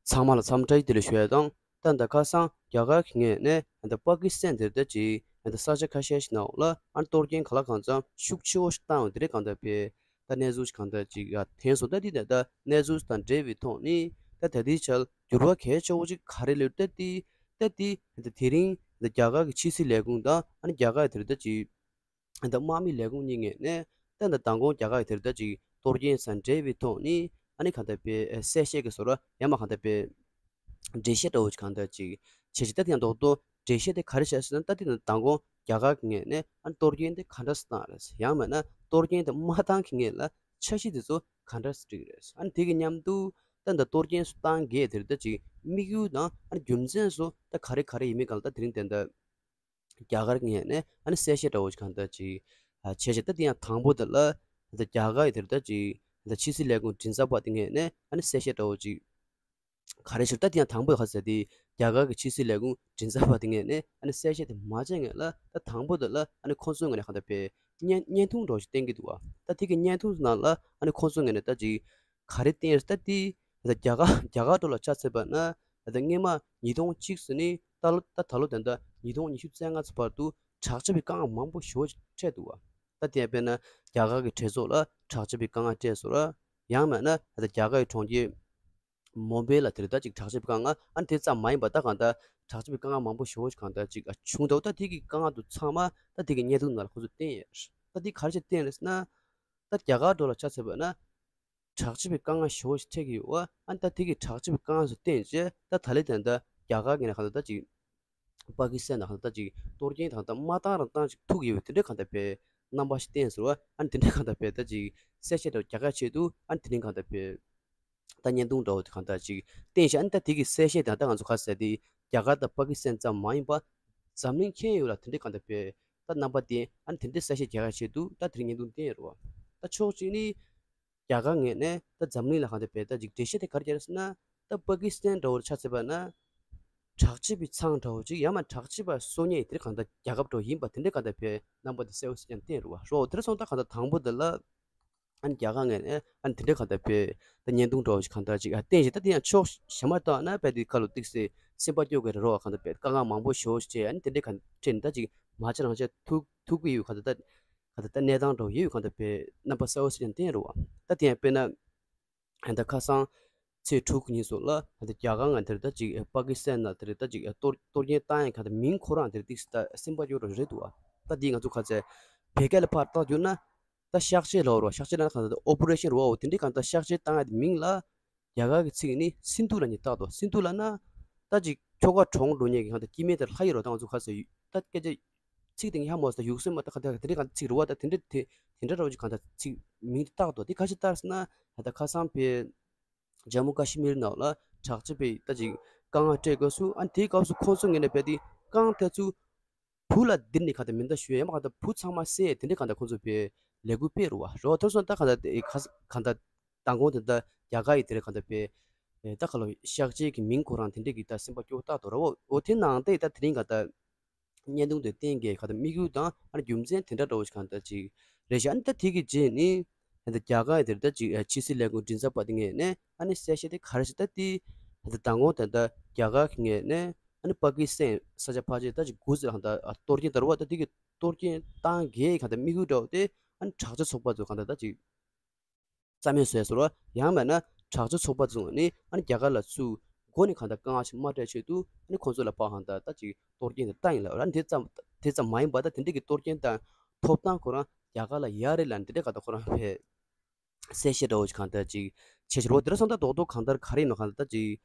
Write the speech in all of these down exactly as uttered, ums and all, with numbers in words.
ཚང་མ་ལ་འཚམས་འདྲི་བདེ་ལེགས་ཞུ་ཡ་དང་། ད་ད་ཁ་སང་རྒྱ་གར་གྱི་ངོས་ནས་ད་པ་ཀི་སི་ཐན་དེར་ད་ཅིག་ད་ས་ཆ་ཁ་ཤས་ཤིག་ནང་ལ་ཨ་གཏོར་སྐྱོན་ག་ལ་གང་འཚམ་ཤུགས་ཆེ་བོ་ཞིག་བཏང་ཡོད་དེ་རེད། གང་ལྟར་བས་ད་གནས་ཚུལ་ཞིག་གང་ལྟར་ཅིག་ཡ་ཐོན་སོང་། ད་འདི་ད་ད་གནས་ཚུལ་དང་འབྲེལ་བའི་ཐོག་ནས་ད་ད་ལྟའི་ཆར་འགྱུར་བ་གལ་ཆེ་བོ་ཅིག་ག་རེ་ལོས་ད་འདི་ད་འདི་ད་དེ་རིང་ད་རྒྱ་གར་གྱི་ཕྱི་སྲིད་ལས་ཁུངས་དང་ཨ་ནི་རྒྱ་གར་དེར་ད་ཅིག་ད་དམག་མི་ལས་ཁུངས་གཉིས་ངོས་ནས་ད་ད་མདང་དགོང་རྒྱ་གར་དེར་ད་ཅིག་གཏོར་སྐྱོན་དང་འབྲེལ་བའི་ཐོག་ནས་ཨ་ནི་གང་ལྟར་བས་གསལ་བཤད་ཀྱི་བཟོ་འདྲ་ཡང་མ་གང་ལྟར་བས་འགྲེལ་བཤད་འདྲ་བོ་ཅིག་གང་ལྟར་ཅིག་བྱས་ཅིག་ད་དེ་ཡང་རྡོག་རྡོག་འགྲེལ་བཤད་དེ་ག་རེ་བྱས་ཟེར་ན། ད་དེ་ནི་མདང་དགོང་རྒྱ་གར་གྱི་ངོས་ནས་ཨ་ནི་གཏོར་སྐྱོན་དེ་ག་འདྲ་སེ་བཏང་རེད། ཡང་མིན་ན་གཏོར་སྐྱོན་དེ་མ་བཏང་གི་ངོས་ལ་འཆར་གཞི་དེ་ཚོ་ག་འདྲ་སེ་བསྒྲིགས་རེད། ཨ་ནི་དེ་གི་མཉམ་དུ་ད་ད་གཏོར་སྐྱོན་སུ་བཏང་གི་དེར་ད་ཅིག་དམིགས་ཡུལ་དང་ཨ་ནི་རྒྱུ་མཚན་སོགས་ད་ག་རེ་ག་རེ་ཡིན་མིན་གང་ལ་ད་དེ་རིང་དེ་འདྲ་རྒྱ་གར་གྱི་ངོས་ནས་ཨ་ནི་གསལ་བཤད་འདྲ་བོ་ཞིག་གང་ལྟར་ཅིག་ཨ་བྱས་བྱས། ད་དེ་ཡང་དང་པོ་དེ་ལ་ད་རྒྱ་གར་ཡི་དེར་ད་ཅིག་ད་ཕྱི་སྲིད་ལས་ཁུངས་མགྲིན་ཚབ་པ་དེ་ངོས་ནས་ཨ་ནི་གསལ་བཤད་འདྲ་བོ་ཅིག་ག་རེ་ཞུ། ད་དེ་ཡང་དང་པོ་ག་ཟེར་དེ་རྒྱ་གར་གྱི་ཕྱི་སྲིད་ལས་ཁུངས་མགྲིན་ཚབ་པ་དེ་ངོས་ནས་ཨ་ནི་གསལ་བཤད་དེ་མ་བྱས་ངེས་ལ་ད་དང་པོ་དེ་ལ་ཨ་ནི་ཁོང་ཚོའི་ངོས་ནས་གང་ལྟར་བས་བརྙན་བརྙན་ཐུང་འདྲ་བོ་ཞིག་བསྟན་གྱི་འདུག་བ། ད་དེ་གི་བརྙན་ཐུང་ནང་ལ་ཨ་ནི་ཁོང་ཚོའི་ངོས་ནས་ད་ཅིག་ག་རེ་བསྟན་ཡོད་ཟེར་ན། ད་དེ་ད་རྒྱ་གར་རྒྱ་གར་འགྲོ་ལ་ཆ་མཚོན་པ་ན་ད་སྔོན་མ་ཉིས་སྟོང་གཅིག་ཟེར་ནས་ད་ལོ་ད་ད་ལོ་དེ་འདྲ་ཉིས་སྟོང་ཉི་ཤུ་རྩ་ལྔ་ཚོ་བར་དུ་དྲག་སྤྱོད་པའི་དཀའ་ངལ་མང་པོ་ཞེ་པོ་ཅིག་འཕྲད་འདུག་བ། ད་དེ་དཔེར་ན་རྒྱ་གར་གྱི་གྲོས་ཚོགས་ལ་དྲག་སྤྱོད་པའི་དཀའ་ངལ་འཕྲད་སོང་ར། ཡང་མིན་ན་ད་རྒྱ་གར་གྱི་གྲོང་ཁྱེར་མོམ་བྷེ་ལ་དེར་ད་ཅིག་དྲག་སྤྱོད་པའི་དཀའ་ངལ་ཨ་ནི་དེ་ཙམ་མ་ཡིན་པ་ད་གང་ལྟར་དྲག་སྤྱོད་པའི་དཀའ་ངལ་མང་པོ་ཞེ་པོ་ཅིག་གང་ལྟར་ཅིག་བྱུང་འདུག་ད་དེ་གི་དཀའ་ངལ་དུ་ཚང་མ་ད་དེ་གི་བརྙན་ཐུང་ནང་ལ་ཁོང་ཚོས་བསྟན་ཡོད། ད་དེ་ག་རེ་བྱས་བསྟན་རེད་ཟེར་ན། ད་རྒྱ་གར་འགྲོ་ལ་ཆ་མཚོན་པ་ན་དྲག་སྤྱོད་པའི་དཀའ་ངལ་ཞེ་པོ་ཞིག་འཕྲད་ཀྱི་ཡོད་བ། ཨ་ནི་ད་དེ་གི་དྲག་སྤྱོད་པའི་དཀའ་ངལ་སུ་བསྟན་རྗེས་ད་ད་ལོ་དེ་འདྲ་རྒྱ་གར་གྱི་ནས་གང་ལྟར་ད་ཅིག་པ་ཀི་སི་ཐན་ནང་གང་ལྟར་ད་ཅིག་གཏོར་སྐྱོན་དང་ད་མ་བཏང་རང་བཏང་ཅིག་ཐུག་ཡོད་བ། དེ་འདྲའི་གང་ལྟར་བས་རྣམ་པ་ཞིག་བསྟན་ཟེར་བ། ཨ་ནི་དེ་འདྲའི་གང་ལྟར་བས་ད་ཅིག་གསལ་བཤད་འདྲ་རྒྱག་ཡ་ཆེད་དུ་ཨ་ནི་དེ་རིང་གང་ལྟར་བས་ད་བརྙན་ཐུང་འདྲ་བོ་དེ་གང་ལྟར་ཅིག་བསྟན་ཤག་ཨ་ནི་ད་དེ་གི་གསལ་བཤད་དང་ད་ང་ཚོ་ག་ཟེར་དེ་རྒྱ་གར་དང་པ་ཀི་སི་ཐན་ཙམ་མ་ཡིན་པ་འཛམ་གླིང་ཁྱོན་ཡོངས་ལ་དེ་འདྲའི་གང་ལྟར་བས་ད་རྣམ་པ་བསྟན། ཨ་ནི་དེ་འདྲའི་གསལ་བཤད་རྒྱག་ཡ་ཆེད་དུ་ད་དེ་རིང་བརྙན་ཐུང་བསྟན་ཡོད་རེད་བ། ད་ཕྱོགས་གཅིག་ནི་རྒྱ་གར་ངོས་ནས་ད་འཛམ་གླིང་ལ་གང་ལྟར་བས་ད་ཅིག་འགྲེལ་བཤད་དེ་ག་རེ་རྒྱག་རེད་ཟེར་ན། ད་པ་ཀི་སི་ཐན་འདྲ་བོར་ཆ་མཚོན་པ་ན་དྲག་སྤྱོད་པའི་ཚང་འདྲ་བོ་ཅིག་ཡང་མ་དྲག་སྤྱོད་པ་གསོ་ཉེས་དེ་གང་ལྟར་རྒྱལ་ཁབ་འདྲ་བོ་ཡིན་པ་དེ་འདྲའི་གང་ལྟར་བས་རྣམ་པ་དེ་གསལ་པོ་ཞིག་ཀྱང་བསྟན་རེད་བ། རོ་དེར་སོང་ད་གང་ལྟར་དང་པོ་དེ་ལ་ཨ་ནི་རྒྱ་གར་ངོས་ནས་ཨ་ནི་དེ་འདྲའི་གང་ལྟར་བས་ད་བརྙན་ཐུང་འདྲ་བོ་ཞིག་གང་ལྟར་ཅིག་ཨ་བསྟན་བཞིན། ད་དེ་ཡང་ཕྱོགས་གཞན་མ་བལྟས་ན་བས་དེ་ཁ་ལོ་ཏིག་སེ་སེམས་པ་སྐྱོ་གི་རེད་རོ། གང་ལྟར་བས་དཀའ་ངལ་མང་པོ་ཞེ་པོ་ཞིག་འཕྲད། ཨ་ནི་དེ་འདྲའི་གང་འཕྲད་ནས་ད་ཅིག་མ་བྱས་རང་བྱས་ཐུག་ཐུག་གི་ཡོད། གང་ལྟར་ད་ག་ད་ལྟ་གནས་སྟངས་འདྲ་བོ་ཡོད་གང་ལྟར་བས་རྣམ་པ་གསལ་པོ་ཞིག་ཀྱང་བསྟན་རེད་བ། ད་དེ་ཡང་དཔེར་ན་ད་ཁ་སང་ཚེས་དྲུག་གི་ཉིན་སོགས་ལ་ད་རྒྱ་གར་ང་དེར་ད་ཅིག་པ་ཀི་སི་ཐན་ན་དེར་ད་ཅིག་གཏོར་གཏོར་སྐྱོན་བཏང་ཡ་གང་ལྟར་མིང་ཁོ་རང་དེར་ཏིག་སེ་ད་སེམས་པ་སྐྱོ་རོ་རེད་འདུག་བ། ད་འདི་ང་ཚོ་ག་ཚད་བོད་སྐད་ལ་ཕར་བཏང་གྱུར་ན་ད་གཤག་བཅོས་ལབ་རོ། གཤག་བཅོས་ལབ་ན་གང་ལྟར་ཨོ་པ་རེ་ཤན་རོ། འོ་དེ་འདྲའི་གང་ལྟར་གཤག་བཅོས་བཏང་ཡ་དེ་མིང་ལ་རྒྱ་གར་གྱི་ཚིག་ནི་སིན་དྷུ་ལབ་ནས་བཏགས་འདུག་སིན་དྷུ་ལབ་ན་ད་ཅིག་ཁྱོ་ག་གྲོངས་འགྲོ་མཁན་གྱི་གང་ལྟར་སྐྱེ་དམན་དེར་ལབ་ཀྱི་རོ། ད་ང་ཚོ་ག་ཚད་ད་སྐད་ཆ་ཚིག་དེ་ངས་ཧ་མ་གོ་སོང་། ད་ཡུག་སེམས་མ་ད་ག་ད་དེ་འདྲའི་གང་ཚིག་རེད་བ། ད་དེ་འདྲ་དེ་དེ་འདྲ་རོ་ཅིག་གང་ད་ཚིག་མིང་དེ་བཏགས་འདུག་དེ་ག་ཞིག་ལྟར་ཟེར་ན། ད་ཁ་སང་བས་ཇམ་མུ་ཀ་ཤི་མིར་ནང་ལ་དྲག་སྤྱོད་པའི་ད་ཅིག་དཀའ་ངལ་འཕྲད་སྐབས་སུ་ཨ་དེའི་སྐབས་སུ་ཁོང་ཚོ་ངོས་ནས་བས་དེ་རྐང་དེ་ཚོ་བུ་ལ་ལྡིར་ནས་གང་ད་མེ་མདའ་གཞུ་ཡ་ཡང་མ་གང་ད་བུ་ཚང་མ་བསད་དེ་འདྲའི་གང་ད་ཁོང་ཚོ་བས་ལས་འགུལ་སྤེལ་རུ་བ་རོ། དེར་སོང་ད་གང་ད་དེ་ག་གང་ད་མདང་དགོང་དེ་ད་རྒྱ་གར་ཡི་དེ་རེད་གང་ད་བས་ད་ག་ལོ་གཤག་བཅོས་ཀྱི་མིང་ཁོ་རང་དེ་འདྲའི་གི་ད་སེམས་པ་སྐྱོ་བོ་བཏགས་འདུག་རོ། འོ་དེ་ནང་དེ་ད་དེ་རིང་གང་ད་བརྙན་ཐུང་དེ་བསྟན་གྱི་ག་ད་དམིགས་ཡུལ་དང་ཨ་ནི་རྒྱུ་མཚན་དེ་འདྲ་འདྲ་བོ་ཞིག་གང་ལྟར་ཅིག་རེད་ཤག་ཨ་ནི་ད་དེ་གི་རྗེས་ནི་ད་ལྟ་རྒྱ་གར་དེར་ད་ཅིག་ཕྱི་སྲིད་ལས་ཁུངས་མགྲིན་ཚབ་པ་དེ་ངོས་ནས་ཨ་ནི་གསལ་བཤད་དེ་ག་རེ་ཞིག་ད་དེ་ད་ལྟ་མདང་དགོང་ད་ལྟ་རྒྱ་གར་གི་ངོས་ནས་ཨ་ནི་པ་ཀི་སི་ཐན་ས་ཆ་ཕལ་ཆེར་ད་ཅིག་དགུ་ཙམ་ལ་གང་ལྟར་གཏོར་སྐྱོན་དར་བ་ད་དེ་གི་གཏོར་སྐྱོན་བཏང་གི་གང་ལྟར་དམིགས་ཡུལ་འདྲ་བོ་དེ་ཨ་ནི་དྲག་སྤྱོད་ཚོགས་པ་ཚོ་གང་ལྟར་ད་ཅིག་རྩ་མེད་བཟོས་སོང་ར། ཡང་མིན་ན་དྲག་སྤྱོད་ཚོགས་པ་ཚོ་ནི་ཨ་ནི་རྒྱ་གར་ལ་ཚུར་མགོ་ནས་གང་ལྟར་དཀའ་ངལ་ཞིག་མ་འཕྲད་ཆེད་དུ་ཨ་ནི་ཁོང་ཚོ་ལ་ཕར་གང་ལྟར་ད་ཅིག་གཏོར་སྐྱོན་དེ་བཏང་ཡིན་ལབ་ར། དེ་ཙམ་དེ་ཙམ་མ་ཡིན་པ་ད་དེ་འདྲ་གི་གཏོར་སྐྱོན་དང་ཐོབ་ཐང་ཁོ་རང་རྒྱ་གར་ལ་ཡག་རེད་ལབ་ནས་དེ་འདྲ་གང་ལྟར་ཁོ་རང་བས་གསལ་བཤད་འདྲ་བོ་ཞིག་གང་ལྟར་ཅིག་བྱས་ཤིག་རོ། དེ་ར་སོང་ད་རྡོག་རྡོག་གང་ལྟར་ག་རེ་ཡིན་ནོ་གང་ལྟར་ད་ཅིག་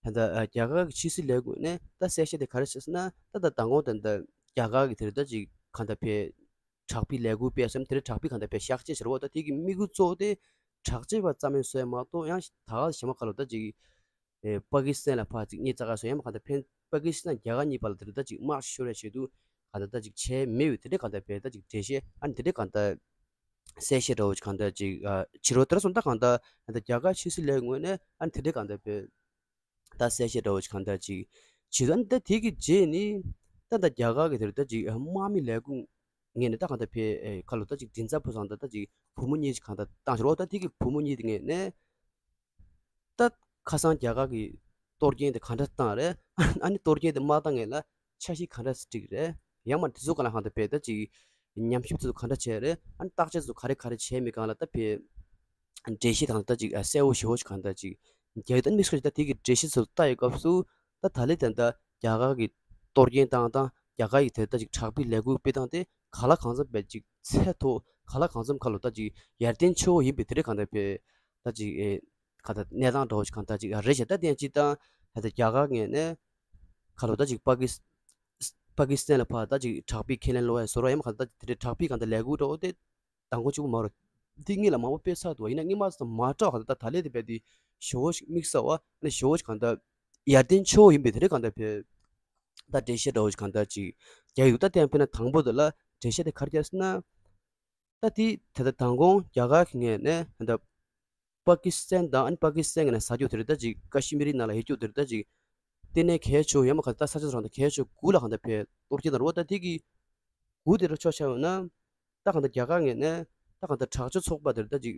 ད་ལྟ་རྒྱ་གར་གྱི་ཕྱི་སྲིད་ལས་ཁུངས་ནས་ད་གསལ་བཤད་དེ་ག་རེ་བྱས་ཟེར་ན། ད་ལྟ་མདང་དགོང་ད་ལྟ་རྒྱ་གར་གྱི་དེ་ར་ད་ཅིག་གང་ལྟར་བས་དྲག་པོའི་ལས་འགུལ་སྤེལ་སེམས་དེ་རིང་དྲག་པོའི་གང་ལྟར་བས་གཤག་བཅོས་བྱེད་རོགས། ད་དེ་གི་དམིགས་ཡུལ་གཙོ་བོ་དེ་དྲག་སྤྱོད་པ་རྩ་མེད་བཟོས་མ་གཏོགས་ཡང་ད་ག་གཞན་མ་ག་ལོ་ད་ཅིག་ཨེ་པ་ཀི་སི་ཐན་ལ་ཕར་ཅིག་གཉིས་རྩ་ཁ་བཟོས་ཡང་མ་གང་ལྟར་ཕན་པ་ཀི་སི་ཐན་རྒྱ་གར་གཉིས་བར་ལ་དེ་རིང་ད་ཅིག་དམག་ཤོར་ཡ་ཆེད་དུ་གང་ལྟར་ད་ཅིག་བྱས་མེད་པའི་དེ་འདྲའི་གང་ལྟར་བས་ད་ཅིག་འགྲེལ་བཤད་ཨ་ནི་དེ་འདྲའི་གང་ལྟར་གསལ་བཤད་འདྲ་བོ་ཅིག་གང་ལྟར་ཅིག་ཨ་བྱེད་རོགས། དེ་ར་སོང་ད་གང་ལྟར་ད་རྒྱ་གར་ཕྱི་སྲིད་ལས་ཁུངས་ནས་ཨ་ནི་དེ་འདྲའི་གང་ལྟར་བས། ད་གསལ་བཤད་འདྲ་བོ་ཞིག་གང་ལྟར་ཅིག་བྱེད་དོན་ད་དེ་གི་རྗེས་ནི་ད་ད་རྒྱ་གར་གི་དེར་ད་ཅིག་དམག་མི་ལས་ཁུངས་ངོས་ནས་ད་གང་ལྟར་ཕེ་ཁ་ལོ་ད་ཅིག་མགྲིན་ཚབ་པ་ཚོ་ད་ད་ཅིག་བུ་མོ་གཉིས་ཅིག་གང་ལྟར་བཏང་ཞིག་རོགས། ད་དེ་གི་བུ་མོ་གཉིས་དེ་ངོས་ནས་ད་ཁ་སང་རྒྱ་གར་གི་ གཏོར་སྐྱོན་དེ་ག་འདྲ་བཏང་རེད། ཨ་ནི་གཏོར་སྐྱོན་དེ་མ་བཏང་མཁན་ལ་འཆར་གཞི་ག་འདྲ་སྒྲིག་རེད། ཡང་མ་དེ་ཚོ་ག་ལ་གང་དུ་བས་ད་ཅིག་ཉམས་ཞིབ་ཚོ་ག་འདྲ་བྱས་རེད། ཨ་ནི་བརྟག་དཔྱད་ཚོ་ག་རེ་ག་རེ་བྱས་མེད་གང་ལ་ད་བས་འགྲེལ་བཤད་དང་ད་ཅིག་གསལ་བོ་ཞེ་བོ་ཞིག་གང་ད་ཅིག་རྒྱག་ཡོད། ད་དམིགས་བསལ་ད་དེ་གི་འགྲེལ་བཤད་ཚོ་ལྟ་ཡོད་སྐབས་སུ་ད་ད་ལེ་ད་ད་རྒྱ་གར་གི་གཏོར་སྐྱོན་བཏང་དང་རྒྱ་གར་གི་དེ་ད་ཅིག་དྲག་པོའི་ལས་འགུལ་སྤེལ་སྟངས་དེ་ག་ལ་གང་འཚམ་བས་ཅིག་ཚད་མཐོ་ག་ལ་གང་འཚམ་ཁ་ལོ་ད་ཅིག་ཡར་ཐོན་ཆེ་བོ་ཡིན་པའི་དེ་རེད་གང་ད་བས་ད་ཅིག་ཨེ་གང་ད་གནས་སྟངས་འདྲ་བོ་ཞིག་གང་ད་ཅིག་རེད་ཤག་ད་དེ་ཡང་ཅིག་ད་ད་ད་རྒྱ་གར་ངོས་ནས་ཁ་ལོ་ད་ཅིག་པ་ཀི་སི་པ་ཀི་སི་ཐན་ལ་ཕར་ད་ཅིག་དྲག་པོའི་ཁས་ལེན་ལོ་ཡ་བཟོ་ར་ཡ་མ་གང་ད་དེ་རེད་དྲག་པོའི་གང་ད་ལས་འགུལ་འདྲ་བོ་དེ། མདང་དགོང་གཅིག་པུ་མ་རེད། འདི་སྔོན་ལ་མང་པོ་སྤེལ་ཚར་འདུག་ཡིན་ན་སྔོན་མ་ཙམ་མ་འདྲ་བ་གང་ལྟར་ད་ལས་དེ་བས་དེ་ཞེ་བོ་ཞིག་དམིགས་བསལ་བ་ནི་ཞེ་བོ་ཞིག་གང་ལྟར་ཡར་ཐོན་ཆེ་བོ་ཡིན་པའི་དེ་རིང་གང་ལྟར་བས་ད་འགྲེལ་བཤད་འདྲ་བོ་ཞིག་གང་ལྟར་ཅིག་རྒྱག་ཡོད། ད་དེ་ཡང་དཔེར་ན་དང་པོ་དེ་ལ་འགྲེལ་བཤད་དེ་ག་རེ་རྒྱག་ཟེར་ན། ད་དེ་ད་ལྟ་མདང་དགོང་རྒྱ་གར་གྱི་ངོས་ནས་ད་པ་ཀི་སི་ཐན་དང་ཨ་ནི་པ་ཀི་སི་ཐན་གྱི་ནང་ས་ཕྱོགས་དེ་རིང་ད་ཅིག་ཀ་ཤི་མིར་ནང་ལ་ཡོད་རྒྱུ་དེ་རིང་ད་ཅིག་ལྟེ་གནས་གལ་ཆེ་བོ་ཡང་མ་གང་ལྟར་ས་ཆ་ཚོ་རང་ད་གལ་ཆེ་བོ་དགུ་ལ་གང་ལྟར་བས་གཏོར་སྐྱོན་དང་རོ་ད་དེ་གི་དགུ་དེ་རུ་ཆོག་ཆ་ཡོད་ན། ད་གང་ལྟར་རྒྱ་གར་ངོས་ནས་ད་གང་ལྟར་དྲག་སྤྱོད་ཚོགས་པ་དེར་ད་ཅིག་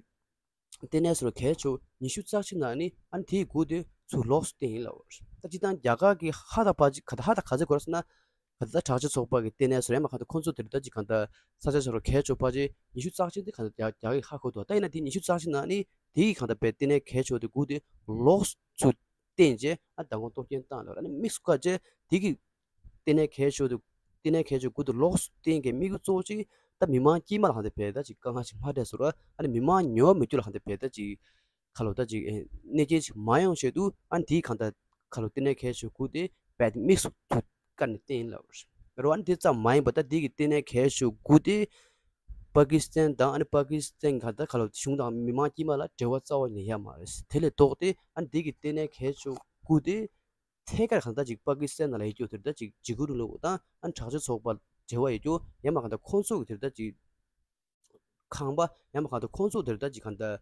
ལྟེ་གནས་སུ་གལ་ཆེ་བོ་ཉི་ཤུ་རྩ་གཅིག་ནང་ནི་ཨ་ནི་དེའི་དགུ་དེ་ཚུར་ལོགས་སུ་བཏོན་ཡིན་ལབ། ད་སྤྱིར་བཏང་རྒྱ་གར་གྱི་ཧ་ད་པ་ཅིག་ག་ད་ཧ་ད་ག་ཚོད་གོ་ར་སོང་ན། ག་ད་དྲག་སྤྱོད་ཚོགས་པ་གི་ལྟེ་གནས་སུ་ཡང་མ་གང་ལྟར་ཁོང་ཚོ་དེར་ད་ཅིག་གང་ལྟར་ས་ཆ་ཆ་རུ་གལ་ཆེ་བོ་པ་ཅིག་ཉི་ཤུ་རྩ་གཅིག་དེ་གང་ལྟར་རྒྱ་རྒྱ་གར་གྱི་ཧ་གོ་འདུག་ད་ཡིན་ན་དེ་ཉི་ཤུ་རྩ་གཅིག་ནང་ནི་དེའི་གང་ལྟར་པའི་ལྟེ་གནས་གལ་ཆེ་བོ་དེ་དགུ་དེ་ལོགས་སུ་ཚུར་བཏོན་རྗེས་ཨ་མདང་དགོང་གཏོར་སྐྱོན་བཏང་ལ་ཨ་ནི་དམིགས་སུ་བཀར་རྗེས་དེ་གི་ལྟེ་གནས་གལ་ཆེ་བོ་དེ་ལྟེ་གནས་གལ་ཆེ་དགུ་དེ་ལོགས་སུ་བཏོན་གྱི་དམིགས་ཡུལ་གཙོ་བོ་གཅིག་ད་མི་མང་དཀྱུས་མ་ལ་གང་ལྟར་བས་ད་ཅིག་དཀའ་ངལ་ཞིག་མ་འཕྲད་བཟོ་ར་ཨ་ནི་མི་མང་ཉོ་མི་རྒྱུ་ལ་གང་ལྟར་བས་ད་ཅིག་ཁ་ལོ་ད་ཅིག་གནོད་སྐྱེལ་ཞིག་མ་ཡོང་ཆེད་དུ་ཨ་ནི་དེའི་གང་ལྟར་ཁ་ལོ་ལྟེ་གནས་གལ་ཆེ་དགུ་དེ་བས་དམིགས་སུ་ཐུག་བཀར་ནས་བསྟན་ཡིན་ལབ་རོ། ཨ་ནི་དེ་ཙམ་མ་ཡིན་པ་ད་དེ་གི་ལྟེ་གནས་གལ་ཆེ་དགུ་དེ་པ་ཀི་སི་ཐན་དང་ཨ་ནི་པ་ཀི་སི་ཐན་ག་ད་ཁ་ལོ་གཞུང་དང་མི་མང་དཀྱུས་མ་ལ་འབྲེལ་བ་རྩ་བ་ནས་ཡོད་མ་རེད། དེ་ལས་ལྡོག་སྟེ་ཨ་ནི་དེ་གི་ལྟེ་གནས་གལ་ཆེ་དགུ་དེ་ཐད་ཀར་གང་ལྟར་ཅིག་པ་ཀི་སི་ཐན་ནང་ལ་ཡོད་རྒྱུ་དེར་ད་ཅིག་འཇིགས་སྐུལ་རིང་ལུགས་དང་ཨ་ནི་དྲག་སྤྱོད་ཚོགས་པ་འབྲེལ་བ་ཡོད་རྒྱུ་ཡང་མ་གང་ལྟར་ཁོང་ཚོ་གི་དེར་ད་ཅིག་ཁང་པ་ཡང་མ་གང་ལྟར་ཁོང་ཚོ་དེར་ད་ཅིག་གང་ལྟར་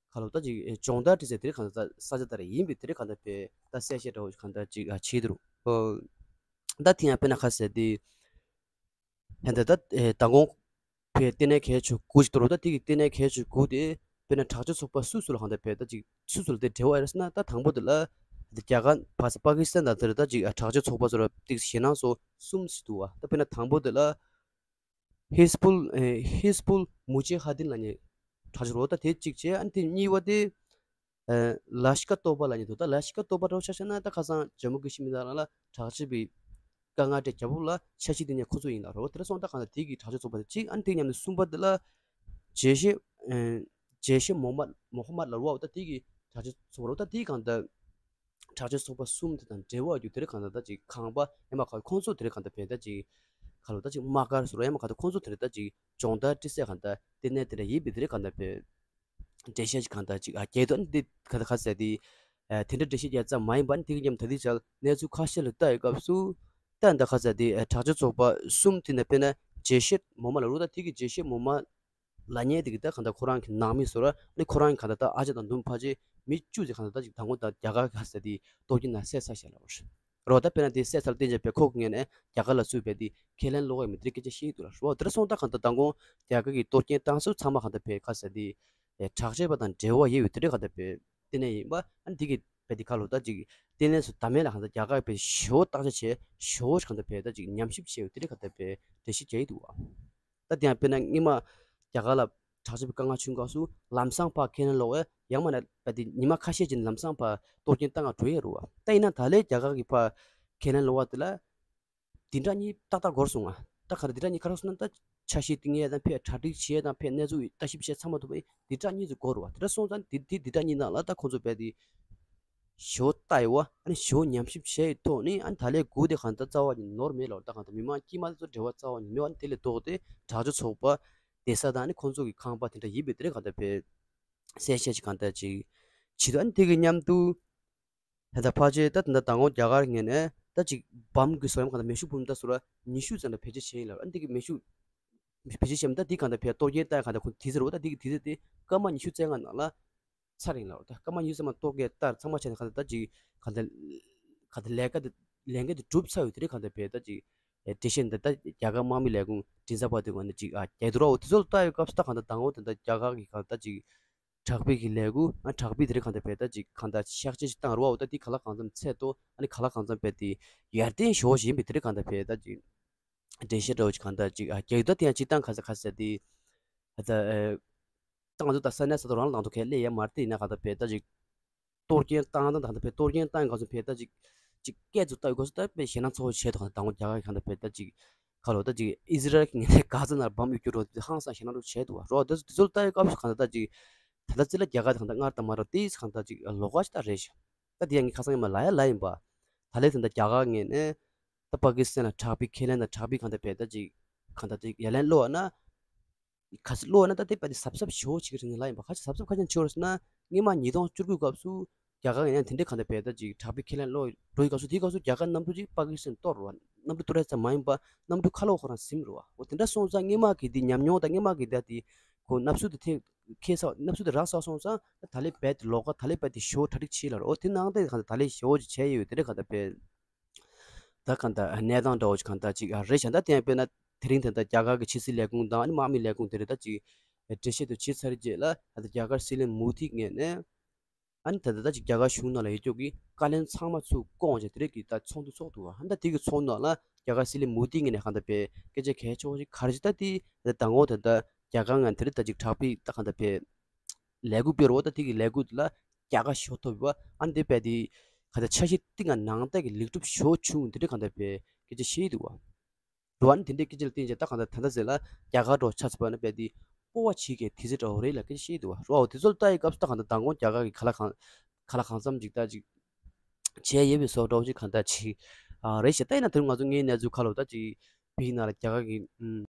ཁ་ལོ་ད་ཅིག་སྦྱོང་བརྡར་སྤྲད་ཚེ་དེར་གང་ལྟར་ས་ཆ་དེར་ཡིན་པའི་དེར་གང་ལྟར་བས་ད་གསལ་བཤད་འདྲ་བོ་གང་ལྟར་ཅིག་བྱེད་དུ་རུ། ད་དེ་ཡང་དཔེར་ན་ཁ་ཟེར་དེ། ཧན་ད་ད་ཨེ་མདང་དགོང་བས་ལྟེ་གནས་གལ་ཆེ་དགུ་ཅིག་གཏོར་རོ། ད་དེ་གི་ལྟེ་གནས་གལ་ཆེ་དགུ་དེ་དཔེར་ན་དྲག་སྤྱོད་ཚོགས་པ་སུ་སུ་ལ་གང་ལྟར་བས་ད་ཅིག་སུ་སུ་ལ་དེ་འབྲེལ་བ་ཡོད་ཟེར་ན། ད་དང་པོ་དེ་ལ་དེ་རྒྱ་གར་ཕ་ས་པ་ཀི་སི་ཐན་དང་དེར་ད་ཅིག་དྲག་སྤྱོད་ཚོགས་པ་ཚོ་ལ་ཏིག་ཞེད་སྣང་ཚོ་གསུམ་ཞིག་འདུག་བ། ད་དཔེར་ན་དང་པོ་དེ་ལ་ཧིས་པུལ་ཨེ་ཧིས་པུལ་མུ་ཇེ་ཧ་དིན་ལབ་མཁན་དྲག་སྤྱོད་རོ། ད་དེ་གཅིག་བྱས། ཨ་ནི་དེ་གཉིས་པ་དེ། ཨ་ལ་ཤི་ཀ་ཏོ་པ་ལབ་མཁན་འདུག་ད་ལ་ཤི་ཀ་ཏོ་པ་འདྲ་བོ་ཆ་བཞག་ན་ད་ཁ་སང་ཇམ་མུ་ཀི་ཤི་མི་དང་ལ་དྲག་སྤྱོད་པའི་དཀའ་ངལ་སྤྲད་རྒྱ་བོ་ལ་ཆ་ཤས་དེ་ཉིད་ཁོ་ཚོ་ཡིན་ལ་རོ། དེ་འདྲ་སོང་ད་གང་ལྟར་དེ་གི་དྲག་སྤྱོད་ཚོགས་པ་དེ་གཅིག་ཨ་ནི་དེ་མཉམ་དུ་གསུམ་པ་དེ་ལ་ཇེ་ཤེ་ཨ་ཇེ་ཤེ་མོ་མ་མོ་ཧ་མད་ལ་རུ་བ་ད་དེ་གི་དྲག་སྤྱོད་ཚོགས་པ་རོ། ད་དེ་གང་ལྟར་དྲག་སྤྱོད་ཚོགས་པ་གསུམ་དེ་དང་འབྲེལ་བ་ཡོད་དེ་རེད། གང་ལྟར་ད་ཅིག་ཁང་པ་ཡང་མ་ཁ་ཁོང་ཚོ་དེ་རེད་གང་ལྟར་བས་ད་ཅིག་ཁ་ལོ་ད་ཅིག་དམག་སྒར་སུ་རོ་ཡང་མ་གང་ལྟར་ཁོང་ཚོ་དེ་རེད་ད་ཅིག་སྦྱོང་བརྡར་སྤྲད་སའི་གང་ལྟར་ལྟེ་གནས་དེ་འདྲ་ཡིན་པའི་དེ་རེད་གང་ལྟར་བས། འགྲེལ་བཤད་ཅིག་གང་ལྟར་ཅིག་ཨ་རྒྱལ་དུ་ཨ་ནི་འདི་ག་ད་ག་ཟེར་དེ། ཨ་དེ་འདྲ་འགྲེལ་བཤད་རྒྱག་ཙམ་མ་ཡིན་པ་ཨ་ནི་དེ་གི་མཉམ་ད་དེ་ཅག་གནས་ཚུལ་ཁ་ཤས་ལ་ལྟ་ཡི་སྐབས་སུ། ད་འདི་ག་ཟེར་དེ་ཨ་དྲག་སྤྱོད་ཚོགས་པ་གསུམ་དེ་ནས་དཔེར་ན་ཇེ་ཤེད་མོ་མ་ལ་རུ་ད་དེ་གི་ཇེ་ཤེད་མོ་མ་ལབ་མཁན་དེ་གི་ད་གང་ལྟར་ཁོ་རང་གི་ནང་མི་ཚོ་ར་ཨ་ནི་ཁོ་རང་གི་གང་ལྟར་ད་ཨ་ཅག་དང་འདུམ་ཕ་ཅེ་མི་བཅུ་ཙམ་གང་ལྟར་ད་ཅིག་དང་པོ་ད་རྒྱ་གར་ག་ཟེར་དེ་གཏོར་སྐྱོན་ནང་བསད་ཚར་ཤག་ལབ་པ་རེད། རོ། ད་དཔེར་ན་དེ་བསད་ཚར་བསྟན་བྱས་པའི་ཁོག་ངན་ནས་རྒྱ་གར་ལ་ཚུད་པའི་དེ་ཁས་ལེན་ལོག་ཡ་མི་དེ་སྐད་ཆ་བཤད་འདུག་ལ་རོ། དེར་སོང་ད་གང་ལྟར་མདང་དགོང་རྒྱ་གར་གྱི་གཏོར་སྐྱོན་བཏང་ས་ཚང་མ་གང་ལྟར་བས་ག་ཟེར་དེ་དྲག་སྤྱོད་པ་དང་འབྲེལ་བ་ཡོད་པའི་དེ་འདྲ་གང་ལྟར་བས་ལྟེ་གནས་ཡིན་པ་ཨ་ནི་དེ་གི་བས་དེ་ཁ་ལོ་ད་ཅིག་ལྟེ་གནས་སུ་ད་མེད་ལ་གང་ལྟར་རྒྱ་གར་བས་ཞོ་བརྟག་དཔྱད་བྱས་ཞོ་གང་ལྟར་བས་ད་ཅིག་ཉམས་ཞིབ་བྱས་ཡོད་དེ་འདྲ་གང་ལྟར་བས་འགྲེལ་བཤད་རྒྱག་ཡི་འདུག་བ། ད་དེ་ཡང་དཔེར་ན་སྔོན་མ་རྒྱ་གར་ལ་དྲག་སྤྱོད་པའི་དཀའ་ངལ་བྱུང་སྐབས་སུ་ལམ་སང་ཕར་ཁས་ལེན་ལོག་ཡ་ཡང་མ་ན་བས་དེ་ཉི་མ་ཁ་ཤས་ཅིག་ལམ་སང་ཕར་གཏོར་སྐྱོན་བཏང་ང་འགྲོ་ཡ་རུ་བ། ད་ཡིན་ན་ད་ལས་རྒྱ་གར་གྱི་ཕར་ཁས་ལེན་ལོག་བ་དེ་ལ་འདི་འདྲ་གཉིས་ཏག་ཏག་འགོར་སོང་ང་། ད་ག་རེ་འདི་འདྲ་གཉིས་ག་རེ་སོང་ན་ད་ཆ་ཤས་བཏིང་ཡས་དང་ཕར་གྲ་སྒྲིག་བྱེད་ཡས་དང་ཕར་གནས་ཚུལ་ལྟ་ཞིབ་བྱེད་ཚང་མ་ཐུབ་པ་ཡིན་འདི་འདྲ་གཉིས་སུ་འགོར་བ། དེ་འདྲ་སོང་ཙང་འདི་འདི་འདི་འདྲ་གཉིས་ནང་ལ་ད་ཁོང་ཚོ་བས་དེ་ཞོ་ལྟ་ཡི་བ་ཨ་ནི་ཞོ་ཉམས་ཞིབ་བྱས་ཡི་ཐོག་ནས་ཨ་ནི་ད་ལས་སྒུག་དེ་གང་ལྟར་རྩ་བ་ནས་ནོར་མེད་ལ་ད་གང་ལྟར་མི་མང་དཀྱུས་མ་དེ་ཚོ་འབྲེལ་བ་རྩ་བ་ནས་མེད་བ་ཨ་ནི་དེ་ལས་ལྡོག་སྟེ་དྲག་སྤྱོད་ཚོགས་པ་བསྡད་ས་དང་ཨ་ནི་ཁོང་ཚོ་གི་ཁང་པ་དེ་འདྲ་ཡིན་པའི་དེ་རེད་གང་ལྟར་བས་གསལ་བཤད་ཅིག་གང་ལྟར་ཅིག་བྱེད་དུ་ཨ་ནི་དེ་གི་མཉམ་དུ། ད་ལྟ་ཕལ་ཆེར་ད་ད་ལྟ་མདང་དགོང་རྒྱ་གར་ངོས་ནས་ད་ཅིག་བམ་གྱི་བཟོ་ཡམ་གང་ལྟར་མེ་ཤུགས་འབུམ་ད་ཟུར་ཉི་ཤུ་ཙམ་ལ་བེད་སྤྱོད་བྱས་ཡིན་ལ། ཨ་འདི་གི་མེ་ཤུགས་བེད་སྤྱོད་བྱས་མ་ད་འདི་གང་ལྟར་བས་གཏོར་སྐྱོན་བཏང་གང་ལྟར་ཁོང་དེ་ཟེར་བ་ད་འདི་གི་དེ་ཟེར་ཏེ་སྐར་མ་ཉི་ཤུ་རྩ་ལྔ་ནང་ལ་ཚར་ཡིན་ལ། ད་སྐར་མ་ཉི་ཤུ་རྩ་ལྔ་གཏོར་སྐྱོན་བཏང་ཚང་མ་བྱས་ནས་གང་ལྟར་ད་ཅིག་གང་ལྟར་གང་ལྟར་ལས་ཀ་དེ་ལས་འགན་དེ་གྲུབ་ཚར་ཡོད་དེ་རེད་གང་ལྟར་བས་ད་ཅིག་འགྲེལ་བཤད་འདི་ད་རྒྱ་གར་དམག་མི་ལས་ཁུངས་མགྲིན་ཚབ་པ་དེ་ངོས་ནས་ཅིག་ཨ་རྒྱ་དུ་ར་འོ་དེ་ཚོ་ལ་ལྟ་ཡོད་སྐབས་སུ་ད་གང་ལྟར་མདང་དགོང་དེ་ད་རྒྱ་གར་གི་གང་ལྟར་ཅིག་དྲག་པོའི་གི་ལས་འགུལ། ཨ་དྲག་པོའི་དེ་རིང་གང་ལྟར་བས་ད་ཅིག་གང་ལྟར་ཤག་ཆེན་ཞིག་བཏང་རོགས། འོ་ད་དེ་ག་ལ་གང་འཚམ་ཚད་དོ། ཨ་ནི་ག་ལ་གང་འཚམ་བས་དེ་ཡར་ལྟན་ཞོ་བཞིན་པའི་དེ་རིང་གང་ལྟར་བས་ད་ཅིག་འགྲེལ་བཤད་འདྲ་བོ་ཅིག་གང་ལྟར་ཅིག་ཨ་རྒྱག་ད་དེ་ཡང་ཅིག་བཏང་ག་ས་ག་ས་དེ་ད་ད་ཨ་ཏང་ཚོ་ད་ས་གནས་ས་ཐོག་རང་ལ་ནང་དུ་ཁས་ལེན་ཡ་མར་དེ་ཡིན་ན་གང་ལྟར་བས་ད་ཅིག་གཏོར་སྐྱོན་བཏང་དང་ད་ལྟ་བས་གཏོར་སྐྱོན་བཏང་ག་ཚོད་བས་ད་ཅིག་ཅིག་སྐད་ཚོ་ལྟ་ཡོད་ག་ཚོད་ད་བས་ཞེད་སྣང་ཚ་བོ་བྱས་འདུག་ག་ད་ངོ་རྒྱ་གར་གང་ལྟར་བས་ད་ཅིག་ཁ་ལོ་ད་ཅིག་ཨི་ཟི་རལ་གྱི་ངས་ནས་ག་ཚོད་ནར་བམ་ཡོད་རྒྱུ་རོ་དེ་ཧང་སང་ཞེད་སྣང་རོ་བྱས་འདུག་ག་རོ། དེ་ཚོ་དེ་ཚོ་ལ་ལྟ་ཡོད་སྐབས་སུ་གང་ལྟར་ད་ཅིག་ད་ལྟ་རྩིས་ལ་རྒྱ་གར་དེ་གང་ལྟར་སྔར་དང་མ་ར་དེ་གང་ལྟར་ཅིག་ལོགས་ཀ་ཅིག་ད་རེད་ཤག་ད་དེ་ཡང་ངས་ཁ་སང་ཡིན་མ་ལ་ཡ་ལ་ཡིན་པ། ད་ལས་དེ་འདྲ་རྒྱ་གར་ངོས་ནས་ད་པ་ཀི་སི་ཐན་ལ་དྲག་པོའི་ཁས་ལེན་དང་དྲག་པོའི་གང་ལྟར་བས་ད་ཅིག་གང་ལྟར་ཅིག་ཡ་ལན་སློག་ན། ག་ཚོད་སློག་ན་ད་དེ་བས་དེ་གཟབ་གཟབ་ཞེ་པོ་བྱེད་ཀྱི་རེད་ངས་ལ་ཡིན་པ། ག་ཚོད་གཟབ་གཟབ་ག་ཚོད་བྱེད་རེད་ཟེར་ན། སྔོན་མ་ཉིས་སྟོང་བཅུ་དགུ་སྐབས་སུ་རྒྱ་གར་ངོས་ནས་དེ་འདྲའི་གང་ལྟར་བས་ད་ཅིག་དྲག་པོའི་ཁས་ལེན་སློག་འགྲོ་ཡི་སྐབས་སུ། དེའི་སྐབས་སུ་རྒྱ་གར་གནམ་གྲུ་ཅིག་པ་ཀི་སི་ཐན་གཏོར་རོ། གནམ་གྲུ་གཏོར་ཡ་ཙམ་མ་ཡིན་པ་གནམ་གྲུ་ཁ་ལོག་ཁོ་རང་ཟིན་རོ། འོ་དེ་འདྲ་སོང་ཙང་སྔོན་མ་གི་དེ་ཉམས་མྱོང་དང་སྔོན་མ་གི་ད་དེ་ཁོ་ནབ་སུ་དེ་ཐེ་ཁེ་ས་ནབ་སུ་དེ་རག་ས་སོང་ཙང་ད་ལས་བས་དེ་ལོགས་ཀ་ད་ལས་བས་དེ་ཞེ་པོ་གྲ་སྒྲིག་བྱེད་ལ་རོ། འོ་དེ་ནང་དེ་གང་ལྟར་ད་ལས་ཞེ་པོ་ཅིག་བྱས་ཡོད་དེ་འདྲ་གང་ལྟར་བས། ད་གང་ལྟར་གནས་སྟངས་འདྲ་བོ་ཅིག་གང་ལྟར་ཅིག་ཨ་རེད་ཤག་ད་དེ་ཡང་དཔེར་ན་དེ་རིང་ད་ལྟ་རྒྱ་གར་གྱི་ཕྱི་སྲིད་ལས་ཁུངས་དང་ཨ་ནི་དམག་མི་ལས་ཁུངས་དེ་རེད་ད་ཅིག་འགྲེལ་བཤད་དུ་བྱེད་ཚར་རྗེས་ལ་ད་ལྟ་རྒྱ་གར་སྲིད་བློན་མོ་དྷི་ངོས་ནས་ཨ་ནི་ད་ལྟ་ད་ཅིག་རྒྱ་གར་གཞུང་ནང་ལ་ཡོད་རྒྱུ་གི་བཀའ་བློན་ཚང་མ་ཚུར་བསྐོངས་བྱས་དེ་རིང་གི་ད་ཚོགས་འདུ་ཚོགས་འདུག་བ། ཨ་ནི་ད་དེ་གི་ཚོགས་འདུ་ནང་ལ་རྒྱ་གར་སྲིད་བློན་མོ་དྷི་ངོས་ནས་གང་ལྟར་བས་སྐད་ཆ་གལ་ཆེ་བ་ཞིག་ག་རེ་ཞིག་ད་དེ་ད་ལྟ་དང་པོ་ད་ལྟ་རྒྱ་གར་ངོས་དེ་རིང་ད་ཅིག་དྲག་པོའི་ད་གང་ལྟར་བས་ལས་འགུལ་སྤེལ་རོགས། ད་དེ་གི་ལས་འགུལ་དེ་ལ་རྒྱལ་ཁ་ཤོར་ཐུབ་པ། ཨ་ནི་དེ་བས་དེ་ག་ད་འཆར་གཞི་སྟེང་ང་ནང་བསྟན་གྱི་ལེགས་གྲུབ་ཤོར་བྱུང་དེ་འདྲ་གང་ལྟར་བས་སྐད་ཆ་བཤད་འདུག་བ། འགྲོ་བ་ནི་དེ་འདྲའི་སྐད་ཆ་ལ་བརྟེན་བྱས་ད་གང་ལྟར་ད་ལྟ་ཟེར་ལ་རྒྱ་གར་འགྲོ་ཆ་ཚ་བ་ནི་བས་དེ་སྤོ་བ་བྱེད་མཁན་དེ་ཚོ་འདྲ་བོ་རེད་ལ་སྐད་ཆ་བཤད་འདུག་བ། རོ་དེ་ཚོ་ལ་ལྟ་ཡི་སྐབས་སུ་ད་གང་ལྟར་མདང་དགོང་རྒྱ་གར་གྱི་ག་ལ་གང་ག་ལ་གང་འཚམ་ཅིག་ད་ཅིག་བྱས་ཡོད་པའི་བཟོ་འདྲ་བོ་ཅིག་གང་ལྟར་ཅིག་ཨ་རེད་ཤག་ད་ཡིན་ན་དེ་རིང་ང་ཚོ་ངའི་གནས་ཚུལ་ཁ་ལོ་ད་ཅིག་བི་ནང་ལ་རྒྱ་གར་གྱི་ཨུམ།